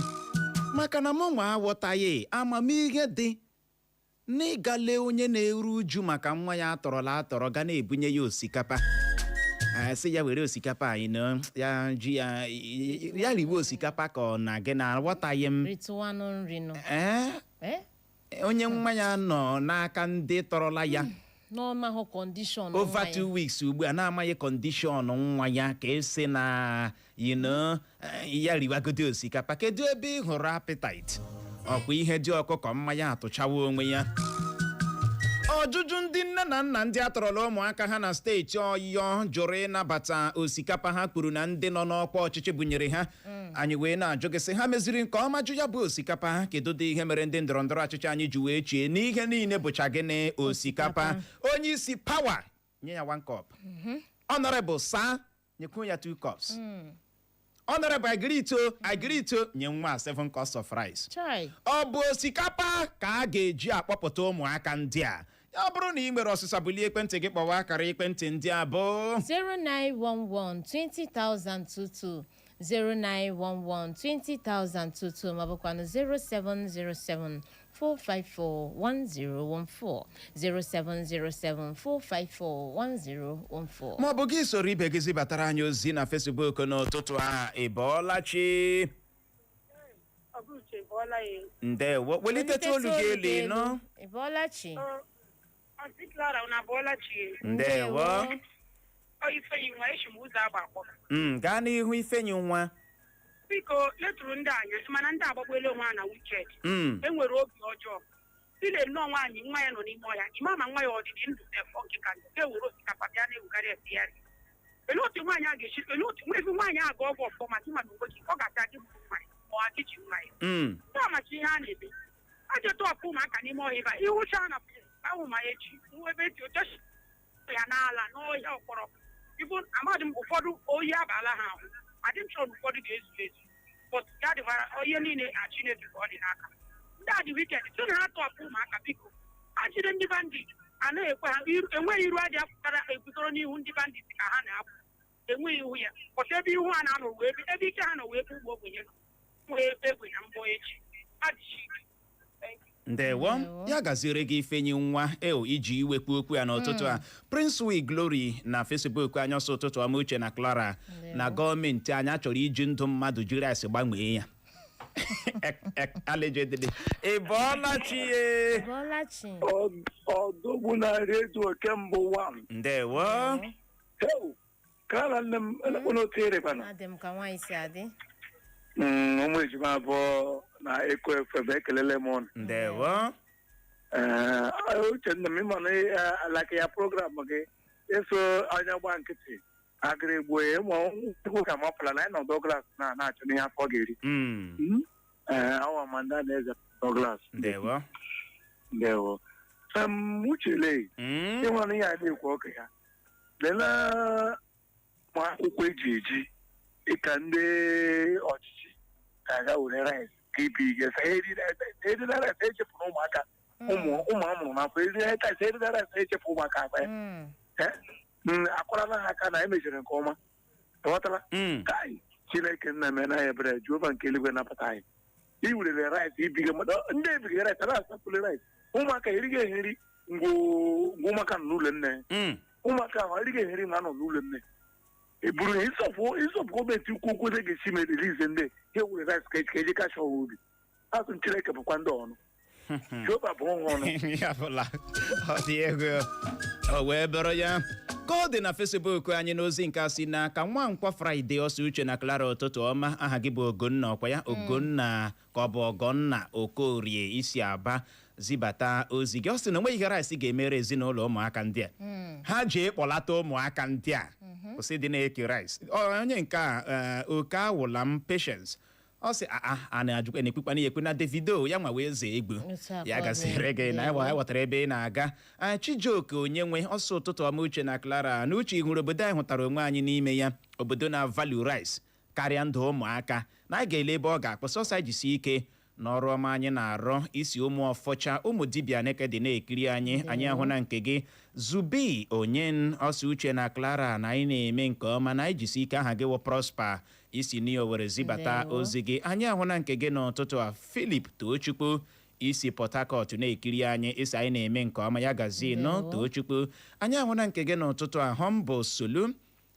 maka na mụ nwa aghọtaghị amamihe dị n'ịga lee onye na-eru uju maka nwa ya atọrọla atọrọ, ga na-ebunye ya osikapa, sị ya were osikapa anyị na ya ji ya, ya riwe osikapa, ka ọ na gị na aghọtaghị m. Ritụwanụ nri nụ. Ee. Eh? Onye nwa ya nọ n'aka ndị tọrọla ya N'ọmahụ condition. Over 2 weeks ugbu a, na-amaghị condition nwa ya, ka esi na ya riwagode osikapa. Kedu ebe ị hụrụ appetite? Ọkwa ihe dị ọkụkọ mmanya atụchawa onwe ya. Ọjụjụ ndị nne na nna ndị atọrọla ụmụaka ha na steeti Ọyọ jụrụ ịnabata osikapa ha kwuru na ndị nọ n'ọkwa ọchịchị bunyere ha. Anyị wee na-ajụ gị sị, ha meziri nke ọma jụ ya bụ osikapa? Kedu dị ihe mere ndị ndọrọ ndọrọ ọchịchị anyị ji wee chie n'ihe niile bụcha gịnị? Osikapa. Onye isi power, nye ya one cup. Honorable sa, nyekwuo ya two cups. Honorable agrito agrito, nye nwa seven cups of rice. Chai. Ọ bụ osikapa ka a ga-eji akpọpụta ụmụaka ndị a? Ya bụrụ na ị nwere ọsịsa, bulie ekwentị gị kpọwa akara ekwentị ndị a bụ 0911 20022, 0911 20022, maọbụkwanụ 0707 454 1014, 0707 454 1014. Ma ọ bụ gị soro ibe gị zibatara anyị ozi na Facebook n'ụtụtụ a. Ị bọọla chi? Ọ bụ Uche, bọọla ya. Ndewo, welitetu olu gị elu, ịnụ. Ị bọọla chi? Aunty Clara, unu abọọla chi? Ndewo. Ọ Ifeyi nwa, echi m ụzọ agba akpọ. Gaa n'ihu, Ifenyi nwa. Biko, letụrụ ndị anya, mana ndị agbagbuola onwe ha na wicked. E nwere obi ọjọọ ile nnọọ. Nwaanyị nwa ya nọ n'ime ọhịa, ịma ma nwa ya ọdịdị ndụ sef nke ka ndụ ga-ewere osikapa bịa na-ewugharị efegharị. Elee otu nwaanyị a ga-esi, elee otu nwa ezi nwaanyị a ga ọgwụ ọfụma maka ịma na onwe gị ọ ga-ata gị gburu nwa ya ma ọ gị ji nwa ya? Ndị amachi ihe a na-eme, a ji tọpụ ụmụaka n'ime ọhịa ebe a ịhụcha na ahụ ma echi nwa ebe eti oche ya n'ala n'ọhịa ọkpọrọ ibu amadị m. Ụfọdụ oyi abala ha ahụ, adị m sure na ụfọdụ ga-ezu ezu, but ya dịbara ihe niile a Chineke ka ọ dị n'aka. Ndị a dị wicked tụ na ha tọpụ ụmụaka. Biko, achịrị ndị bandit anaghị ekwe ha enweghị iru adị apụtara eguzoro n'ihu ndị bandit ka ha na-apụ, enweghị ihu ya pọta ebe ihu ha na-anọ wee ebe ike ha nọ wee ebe ụmụ ogbenye nọ nwee ebe egbe na mbọ echi adịchi ike. Thank you. Ndewo. Ndewo. Ya gaziere gị, Ifenyi nwa eo iji iwekwu okwu ya n'ụtụtụ a. Prince Wi Glory na Facebook anyị ọsọ, ụtụtụ ọma, Uche na Clara. Ndewo. Na gọọmenti anyị achọrọ iji ndụ mmadụ jiri asị gbanwee ya. Allegedly. Ị bọọla chi ye? Bọọla chi. Ọdọgbu na redio kemgbe one. Ndewo. Heu, Clara nne m, elekwana otu erekwana. Adị m ka nwaanyị si adị. Ụmụ ejima abụọ na Eko FM, ekelele m ụnụ. Ndewo. Ee, Uche nne m, ịma na alaka ya program gị eso anya gba nkịtị agịrị gbuo ya ịmụ ikwu ka mapụla na anyị nọ Douglas na na-achọ n'ihe afọ ga-eri. Ee, awa ma ndị a na-eze Douglas. Ndewo. Ndewo. Uche lee, ịnwere ihe a na-ekwu ọka ya lelee ma akwụkwọ eji eji ịka ndị ọchịchị ga-aga were rice ka ibi ga erila rice echefuru ụmụaka, ụmụ ụmụ amụrụ n'afọ, erila rice, erila rice echefu ụmụaka akpa ya. Akwarala ha aka na emejere nke ọma, ịghọtala? Kai, Chineke nna mee na ya ebere, Jehova nke eluigwe napụta anyị. I werere rice ibiga mmadụ, ndị ebiga rice na-asapụle rice ụmụaka erighị eheri ngwo ngwo. Ụmụaka nọ n'ụlọ nne. Ụmụaka ahụ erighị eheri na anọ n'ụlọ nne eburu ha ịsọpụ ịsọpụ. Gọọmenti ukwu okwu eze ga-esi mere release ndị ha ewere rice ka eji kacha ọwa obi asụ. Chineke bụkwa ndị ọnụ, Jehova bụ ọnụ. Ya bụla ọ dị ego o wee bụrụ ya. Ka ọ dị na Facebook anyị, n'ozi nke a si n'aka Nwankwọ Friday ọsọ. Uche na Clara, ụtụtụ ọma. Aha gị bụ Ogonna, ọkwa ya Ogonna ka ọ bụ Ọgọnna Okorie, isi Aba zibata ozi gị. Ọ sị na onweghị ihe rice ga-emere ezinụlọ ụmụaka ndị a. Ha jee kpọlata ụmụaka ndị a, kwụsị dị na-eke rice. Onye nke a, oke awụla m Patience, ọ sị a a na-ajụkwa na-ekwukwana ya ekwe na Davido ya nwa wee zee egbu. Otu a ya ka ọ dị. Gasịrị gị na Ndewo. ya ghọtara ebe ị na-aga. Chijioke onye nwe ọsọ, ụtụtụ ọma Uche na Clara. Na Uche, hụrụ obodo anyị hụtara onwe anyị n'ime ya, obodo na value rice karịa ndụ ụmụaka, na anyị ga-ele ebe ọ ga-akpụ sọsọ. Anyị jisie ike n'ọrụ ọma anyị na-arụ. Isi ụmụ ọfọcha, ụmụ dibịa neke dị na-ekiri anyị. Anyị ahụ na nke gị, Zubi Onye ọsọ, Uche na Clara, na anyị na-eme nke ọma, na anyị jisi ike. Aha gị wụ Prosper, isi n'Owere zibata Ndewo. ozi gị. Anyị ahụ na nke gị n'ụtụtụ a, Philip Tochukwu, isi Port Harcourt na-ekiri anyị, isi anyị na-eme nke ọma, ya gazie nọ. Ndewo. Tochukwu, anyị ahụ na nke gị n'ụtụtụ a. Humble Solu,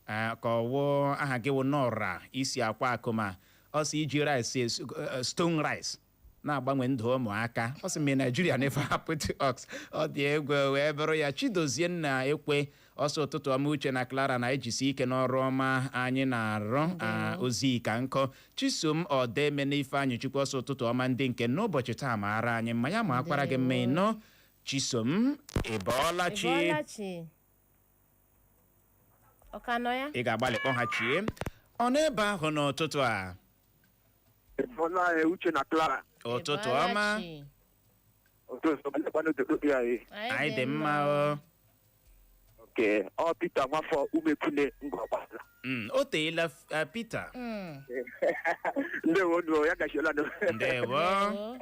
ka ọwụ aha gị wụ Nọra, isi akwa akụma, ọ sị iji rice stone rice na-agbanwe ndụ ụmụaka, ọ sị may Nigeria never happen to us. Ọ dị egwu wee bụrụ ya. Chidozie nna ekwe ọsọ, ụtụtụ ọma Uche na Clara, na ejisi ike n'ọrụ ọma anyị na-arụ. Ozi ka nkọ. Chisom Ọdeme na Ifeanyị Chukwu ọsọ, ụtụtụ ọma ndị nke n'ụbọchị taa, maara anyị mma, ya ma akwara gị mma. Ịnọ Chisom, ị bọọla chi? Ị bọọla chi? Ọ ka nọ ya? Ị ga-agbalị kpọghachie. Ọ n'ebe ahụ n'ụtụtụ a? Bọla, Uche na Clara. Ụtụtụ Ị bọọla ọma. chi? Ụtụtụ ọma. Ya. Anyị dị mma o. Oke ọ Peter Nwafọ Umekwune Ngọgbala. O teela, Peter. Ndewo nụ, ya gachiela nụ. Ndewo. Ndewo.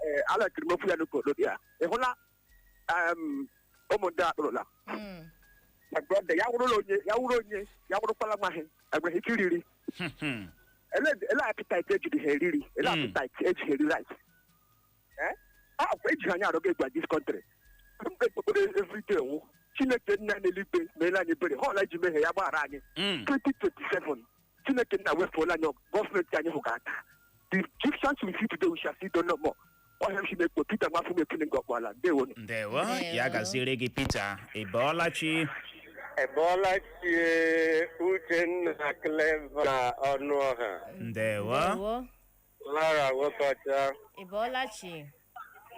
Ee, alakiri m okwu ya n'ụkọ ya. Ị hụla ụmụ ndị akpụrụla. My brother, ya wụrụla onye, ya wụrụ onye, ya wụrụkwala nwa ha, enweghị ike iriri. Ele appetite ejiri ha eriri, ele appetite eji ha eri rice. Eh? Ah, eji ha anya arụga egwu this country. M ga-ekpekpere everyday nwụ. Chineke nna n'eluigwe meela anyị ebere. Ha ọla iji mehie ya gbaghara anyị. 2027, Chineke nna wepụla anyị gọọmenti anyị hụ ga-ata. The Egyptians we see today, we shall see no more. Ọhịa m si mekpo Peter Nwafọ Mekene Ngọkpala. Ndewo. Ndewo. Ndewo. Ya gaziere gị, Peter. Ị bọọla chi? Ebọọla chi, Uchenna, Clever Ọnụọha. Ndewo. Ndewo. Lara Nwokocha. Ị bọọla chi?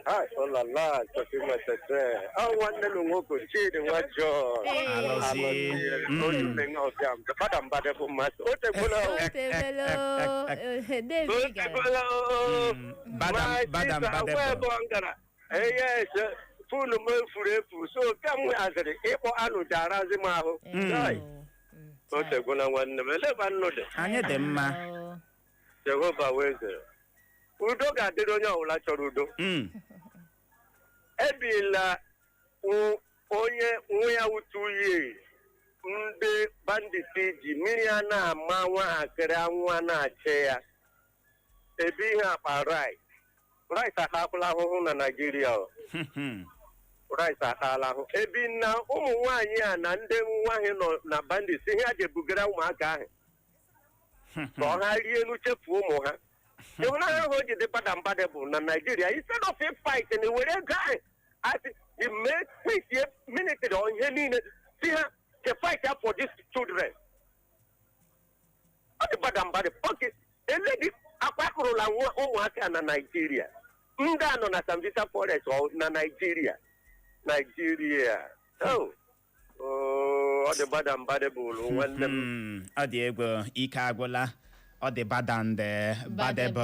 Hai, olala Chọkima Tete. Ọ nwanne m nwoke Chidi nwa John. Ee. Alọzie. Olume ọbịa m. Fada mbadị bụ mmasị. O tegbula o. O tebelo. David O gara. tegbula o. Badam My badam sister, badam. agwa ebe ọ gara. Yes, phone m efuru efu. So ka m haziri ịkpọ anụ ji arazi m ahụ. Hai, o tegbula nwanne m. Eleba nnụ dị. Anyị dị mma. Jehova wee zere. Udo ga-adịrị onye ọbụla chọrọ udo. Ebila onye nwa ya wutu years, ndị bandit ji mmiri a na-ama nwatakịrị, anwụ a na-achị ya ebe ihe akpa rice. Rice atakwala ahụhụ na Naịjirịa o. Rice ataala ahụ ebi na ụmụ nwaanyị a na ndị nwaanyị nọ na bandit, ihe a ga-ebugara ụmụaka ahụ ka ọ ha rie elu chefuo ụmụ ha. Ịhụnanya ahụ o ji dị bada bụ na Naijiria, instead of fight na were ego ahụ asị mee peace military or ihe niile si ha ke fight ya for these children, ọ dị bada mbadị. Okay, eledi akwa akụrụla nwa ụmụaka na Naijiria, ndị a nọ na Sambisa Forest ọ na Naijiria. Naijiria, oh, oh, ọ dị bada mbadị bụ ụlụ nwanne m. Ọ dị egwu, ike agwụla. Ọ dị badande badebe.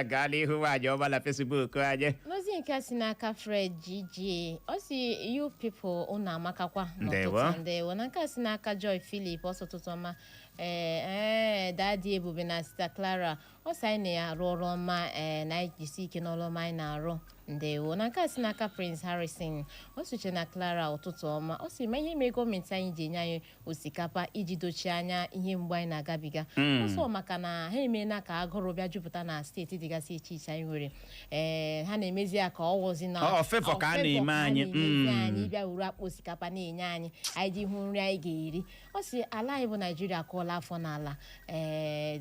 Gaala ihu nwaanyị ọma na Facebook anyị. N'ozi nke a si n'aka Fred GG, ọ si, "You people, unu amakakwa." Ndewo. N'ụtụtụ, ndewo. Na nke a si n'aka Joy Philip, ọsọ ụtụtụ ọma, ee Daddy Ebube na Sister Clara, ọ sị anyị na-arụ ọrụ ọma, ee na anyị jisi ike n'ọrụ ọma anyị na-arụ, ndewo. Na nke a si n'aka Prince Harrison, ọ sị, na Clara, ụtụtụ ọma. Ọ sị ma ihe mere gọọmenti anyị ji enye anyị osikapa iji dochie anya ihe mgbu anyị na-agabiga ọsọ, maka na ha emeela ka agụrụ bịa jupụta na steeti dịgasị iche iche anyị nwere. Ee, ha na-emezi ya ka ọ wụzi na Ọ favour ka a ọ favour na-eme ka a anyị. na-emezi anyị bịa wuru akpa osikapa na-enye anyị, anyị ji hụ nri anyị ga-eri. Ọ sị ala anyị bụ Naijiria akụọla afọ n'ala, ee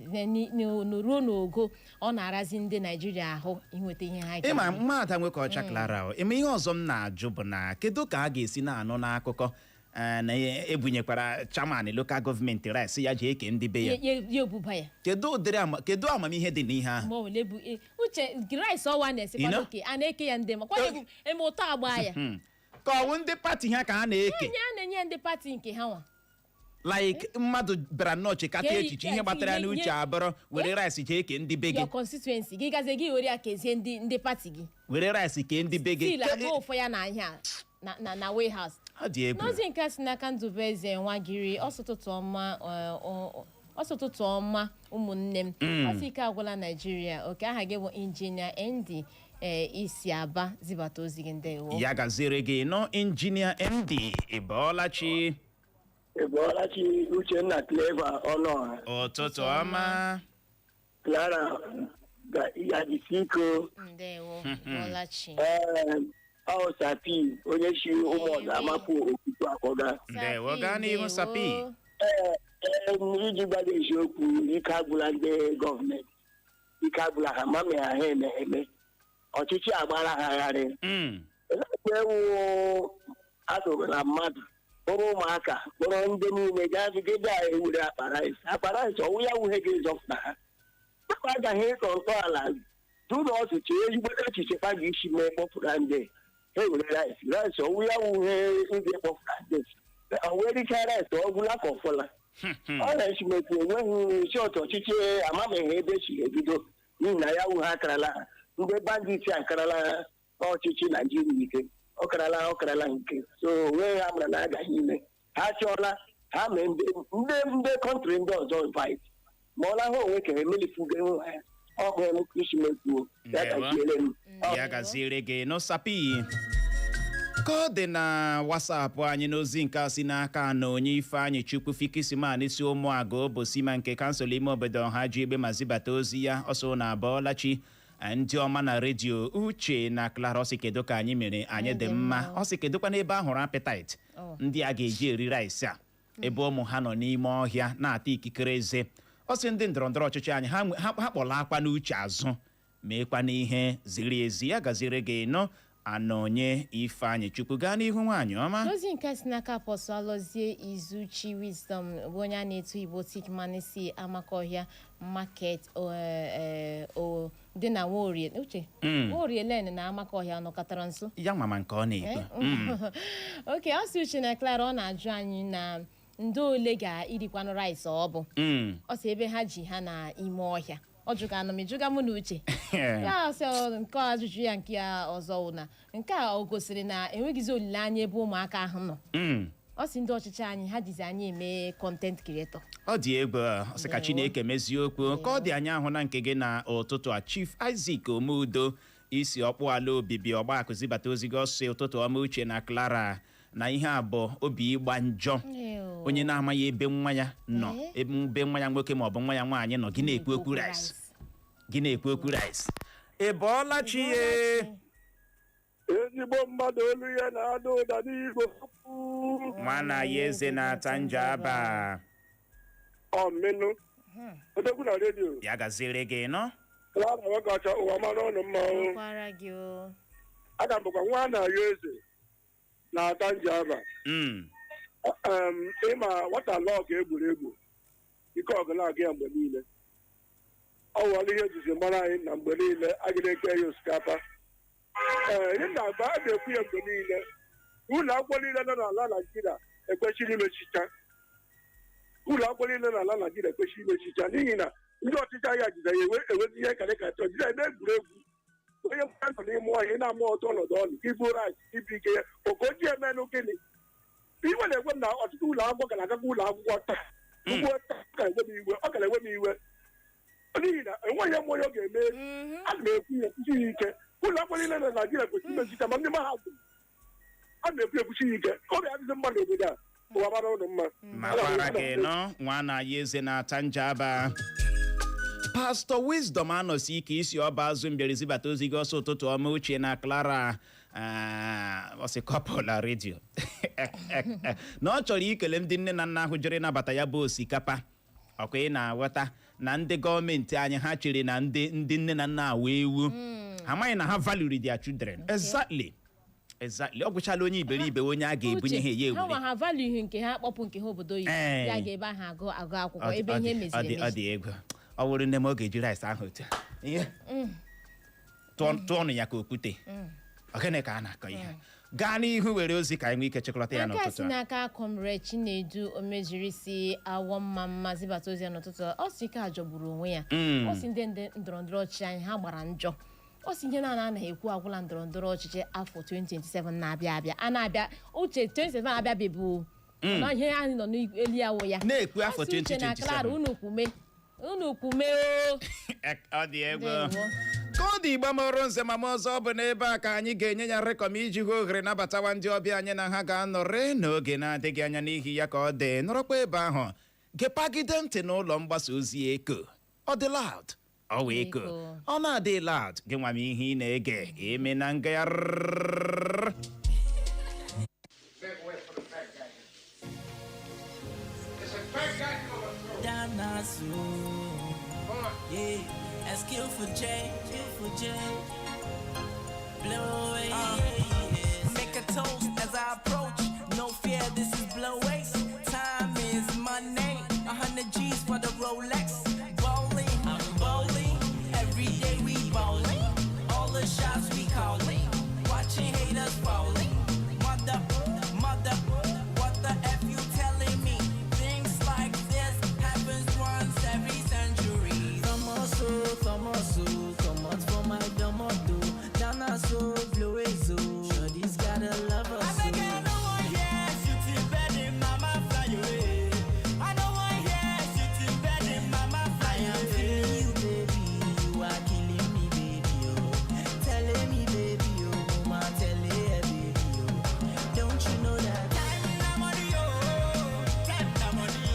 ruo n'ogo ọ na-arazi ndị Naijiria ahụ inweta ihe ha Ịma ga-eri. mmadụ nwoke ọcha Clara o, ịma ihe ọzọ m na-ajụ bụ na kedu ka a ga-esi na-anụ n'akụkọ Na ebunyekwara chairman local government rice ya ji eke ndị be ya. Ya ebuba ya. Kedu ụdịrị kedu amamihe dị n'ihe ahụ? Ma ọ bụ ebu uche rice ọwa You na-esikwa know? oke a na-eke ya ndị makwa ya eme ụtọ agba ya. Ka ọwụ ndị party ha ka a na-eke? Enye a na-enye ndị party nke ha nwa. Like mmadụ bịara nnọọ chekata echiche, ihe gbatara ya n'uche abụrụ were rice jee kee ndị be gị. Your constituency gị gazie, gị were ya kezie ndị party gị. Were rice kee ndị be gị. Still agụ ụfọ ya na ihe a na warehouse. Ọ dị egwu. N'ozi nke si n'aka Ndụbụeze Nwagiri, ọsọ ụtụtụ ọma, ọsọ ụtụtụ ọma ụmụnne m, ọsọ ike agwụla Naijiria. Oke aha gị bụ Injinia Ndị isi Aba zibata ozi gị, ndewo. Ya gaziere gị nọ, Injinia MD. Ịbọọlachi. Ịbọọlachi, Uchenna, Clever Ọnụọha. Ụtụtụ ọma. Clara ya jisi iko. Ndewo, Bọlachi. Ee, ọ Sapi onye si Ụmụọzọ Amapụ Okuku akpọga. Ndewo, gaa n'ihu, Sapi. Ee, iji gbada eziokwu, ike agwụla ndị gọọmenti, ike agwụla ha ma mee ha eme eme ọchịchị agbara ha gharị. Ewu atụrụ na mmadụ kpụrụ ụmụaka, kpụrụ ndị niile gaa gide a ewere akpa rice, akpa rice ọwụ ya wuhe ga-ezọpụta ha. Papa agaghị ịkọ ntọala dụlọ ọtụ chee ezigbo echiche kpa ga isi mee kpọpụta ndị ha ewere rice, rice ọwụ ya wuhe ndị kpọpụta ndị ọwụ ericha rice ọgwụla ka ọfọla ọ na-esimekwu enweghị shọt ọchịchị amameghị ebe si ebido, n'ihi na ya wu ha akarala ha, ndị bandit akarala ọchịchị Naijiria ike, ọkarala ọkarala nke so onweghị ha mara na agaghị ime ha chọọla ha mee ndị country ndị ọzọ invite ma ọ lahụ onwe ka emelifugo nwa ya ọhụ m isimekwuo ya. Ndewo. Gaziere m. Ya gaziere gị nụ, Sapi. Ka ọ dị na WhatsApp anyị, n'ozi nke a si n'aka na onye Ifeanyị Chukwu Fikisiman si Ụmụagụ Obosima nke kansụl ime obodo ọha ji egbe ma zibata ozi ya, ọsọ na Abọọlachi ndị ọma na redio, Uche na Clara. Ọsị kedu ka anyị mere? Anyị dị mma. Ọsị kedụkwa n'ebe a hụrụ appetite ndị a ga-eji eri rice a, ebe ụmụ ha nọ n'ime ọhịa na-ata ikikere eze? Ọsị ndị ndọrọndọrọ ọchịchị anyị ha kpọrọ akwa n'uche azụ meekwa n'ihe ziri ezi. Ya gaziere gị nọ, Anọnye Ifeanyị Chukwu. Gaa n'ihu, nwaanyị ọma. N'ozi nke si n'aka Apostle Alọzie Izuchi Wisdom, bụ onye a na-etu Igbo Tikman, si Amakọhịa Market dị na Nworie. Uche, Nworie Len na Amakọhịa nọkọtara nso. Ya nwa ma nke ọ na-ekwu. Oke ọ sị, Uche na Clara, ọ na-ajụ anyị na ndị ole ga-irikwanụ rice ọ bụ ọ sị ebe ha ji ha na ime ọhịa. Ọ jụga anụ m ịjụga mụ na Uche ya sị nke ajụjụ ya nke ya ọzọ wụ na nke a o gosiri na enweghịzi olileanya ebe ụmụaka ahụ nọ. Ọ sị ndị ọchịchị anyị ha jizi anyị eme content creator. Ọ dị egwu. Ọ sị ka Ndewo. Chineke mezie okwu. Ka ọ dị, anyị ahụ na nke gị na ụtụtụ a, Chief Isaac Omeudo isi ọkpụ ala obibi ọgbakụ zibata ozi gị. Ọsị ụtụtụ ọma, Uche na Clara, na ihe a bụ obi ịgba njọ. Onye na-amaghị ebe nwa ya nọ, ebe nwa ya nwoke ma ọ bụ nwa ya nwaanyị nọ, gị na-ekwu okwu rice, gị na-ekwu okwu rice. Ị bọọla chi ye? Ezigbo mmadụ olu ya na-ada ụda n'igwe. Nwana ya eze na-ata njaba. Ọmịnụ odogwu na redio. Ya gaziere gị nọ. Clara nwoke ụwa mara ọnụ mmanwụ. Kwara gị o. Aga m bụkwa nwa na-ayọ eze na-ata njaba. Ịma nwata lọọ ka egwuregwu ike ọgụ na-agụ ya mgbe niile, ọ wụọla ihe ejizi mara anyị na mgbe niile a ga na-eke ya osikapa. Ee, ihe na-agba a ga-ekwu ya mgbe niile, ụlọ akwụkwọ niile nọ n'ala Naijiria ekwesịrị imechicha. Ụlọ akwụkwọ niile n'ala Naijiria ekwesịrị imechicha, n'ihi na ndị ọchịchị anyị jide ya ewezi ihe karịkachọ jide eme egwuregwu. Onye mmadụ nọ n'ime ọhịa na-ama ọtọ ọnọdụ ọnụ ibu rice ibu ike ya oke ojii emenụ gịnị? Iwe na-egwe m na ọtụtụ ụlọ akwụkwọ gara agakwa ụlọ akwụkwọ taa ugbo taa. Ọ gara enwe m iwe, ọ gara enwe m iwe, n'ihi na enweghị m onye ọ ga-eme. Ana m ekwu ya ekwuchi ya ike, ụlọ akwụkwọ niile na Naijiria kwesịrị imechicha, ma ndị mahadum. A na-ekwu ekwuchi ya ike, obi adịghị mma n'obodo a. Ụwa mara ụnụ mma. Makwara gị nọ, nwa na ya eze na-ata njaba. Pastọ Wisdom anọsi ike isi ọba azụ mbịara zibata ozi gị. Ọsọ ụtụtụ ọma, Uche na Clara. Ọ sị kọpụla redio na ọ chọrọ ikele ndị nne na nna ahụ jere nabata ya bụ osikapa. Ọkwa ị na-aghọta na ndị gọọmenti anyị ha chere na ndị nne na nna awa ewu, ha amaghị na ha valued their children exactly. Exactly, ọ gwụchala onye iberibe, onye a ga-ebunye ha ya Uche, ha ewere. nwa ha value nke ha, kpọpụ nke ha obodo oyibo, ya ga ebe ahụ agụ agụ akwụkwọ ebe ihe Ọ meziri dị, ọ emezi. dị egwu. Ọ wụrụ nne m, ọ ga-eji rice ahụ otu a. Ihe tụọnụ ya ka okwute. Ọ gịnị ka a na-akọ ihe? Gaa n'ihu were ozi ka anyị nwee ike chịkọrọta ya N'aka n'ụtụtụ si a. N'aka Comrade Chinedu Omejiri si awọ mma mma zibata ozi ya n'ụtụtụ a. Ọ sị ike a jọgburu onwe ya. Ọ sị ndị ndọrọ ndọrọ ọchịchị anyị, ha gbara njọ. Ọ sị ihe na anaghị ekwu agwụla. Ndọrọ ndọrọ ọchịchị afọ 2027 na-abịa abịa, a na-abịa, Uche, 2027 abịabebu na ihe anyị nọ n'elu ya wụ ya. Na-ekwu afọ Ọ sị Uche na 2027. Clara, unu kwume, unu kwume o. Ọ dị egwu. Ndewo. Ka ọ dị, Igbo mụrụ nze ma m ọzọ, ọ bụ n'ebe a ka anyị ga-enye ya nrekọm iji hụ ohere nabatawa ndị ọbịa anyị na ha ga-anọrị n'oge na-adịghị anya. N'ihi ya, ka ọ dị nọrọkwa ebe ahụ, gepagide ntị n'ụlọ mgbasa ozi Eko. Ọ dị loud, ọ wee Eko. Eko. Ọ na-adị loud gị nwa m. Ihe ị na-ege eme na ngagharị. Big way for the fat guy here. There's a fat guy coming through. Hold on. Yeah, that's kill for J, kill for J. Blow away. Make a toast as I approach. No fear, this is blow waste. Time is money. 100 G's for the Rolex. Bowling, I'm bowling. Every day we bowling. All the shots we calling. Watching haters falling. Mother, mother, what the F you telling me? Things like this happens once every century. Thomaso, Thomaso, come out for my domoto. Dana so, blow it so. Shorty's gotta love us. I beg I no one hear shooting bed in mama fly away. I no one hear shooting bed in mama fly I am away. feeling you, baby. You are killing me, baby. Oh, telling me, baby. Oh, mama, tell it, baby. Oh, don't you know that? Time na money, oh. Time na money.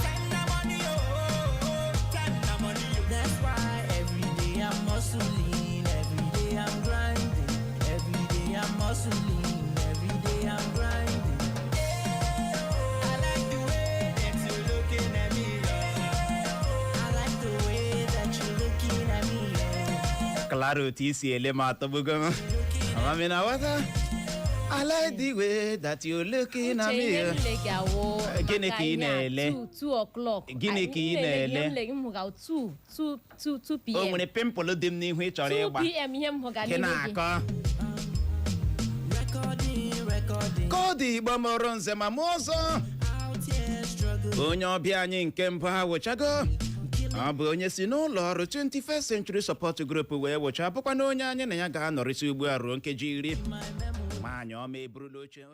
Time na money, oh. Time na money. That's why every day I'm hustling, every day I'm grinding, every day I'm hustling, every day I'm grinding. I like the way that you looking at me. I like the way that you're looking at me. Oh. Clara, otu isi ele m atọgbugo m. Amami na wata. I like the way that you looking at Uche, me. ihe m le ga-awụ Gịnị maka ka ị ihe a, na-ele? 2 o'clock. Gịnị ka ị M na-ele? na-ele? Ihe m le m hụga 2 2 2 2 O pm. nwere pimple dị m n'ihu ị chọrọ 2 ịgba? pm, ihe m hụga Gị n'ihu gị. na-akọ. Recording, recording, Ka ọ dị, Igbo mụrụ nze ma mụ ọzọ, out here struggling. onye ọbịa anyị nke mbụ ha wụchago. Ọ bụ onye si n'ụlọ ọrụ 21st Century Support Group wee wụcha, bụkwa na onye anyị na ya ga-anọrịta ugbu a ruo nkeji 10. Nwaanyị ọma eburula oche.